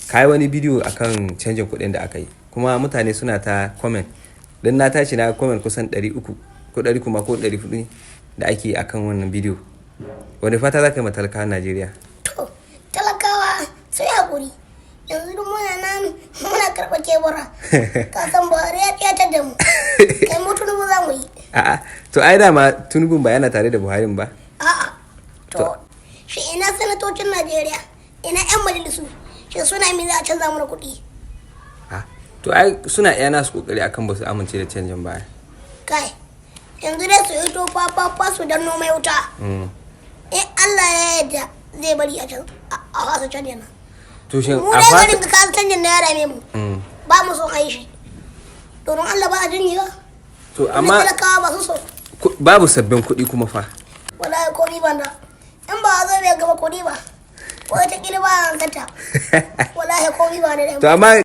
Ka yi wani bidiyo akan canjin kuɗin da aka yi, kuma mutane suna ta comment. Don na tashi na comment kusan 300 ko 100 kuma ko 400 ne da ake akan wannan bidiyo. Wani fata za ka yi ma talakawan Najeriya? To, talakawa sai haƙuri. Yanzu duk muna nan muna karɓar kebura. Ka san Buhari ya tsiyatar da mu. Kai, mu Tinubu za mu yi. A'a, to ai dama Tinubun ba yana tare da Buharin ba. A'a. To, shi ina sanatocin Najeriya, ina 'yan majalisu, shi suna mi za a canza mana kuɗi? Ah, to ai suna iya nasu kokari akan ba su amince da canjin baya. Kai, yanzu dai su yi to fa fa su danno mai wuta. In Allah ya yarda zai bari a can a fasa canjin nan. To shin mu a dai fata barin ka canjin na ya dame mu. Ba mu son a yi shi. Domin Allah ba a janye ba. To amma amma talakawa ba su so. Babu sabbin kuɗi kuma fa. Wallahi komi banda. In ba zo bai gaba kuɗi ba. Ko ta kila ba a sata. Wallahi komi ba da To amma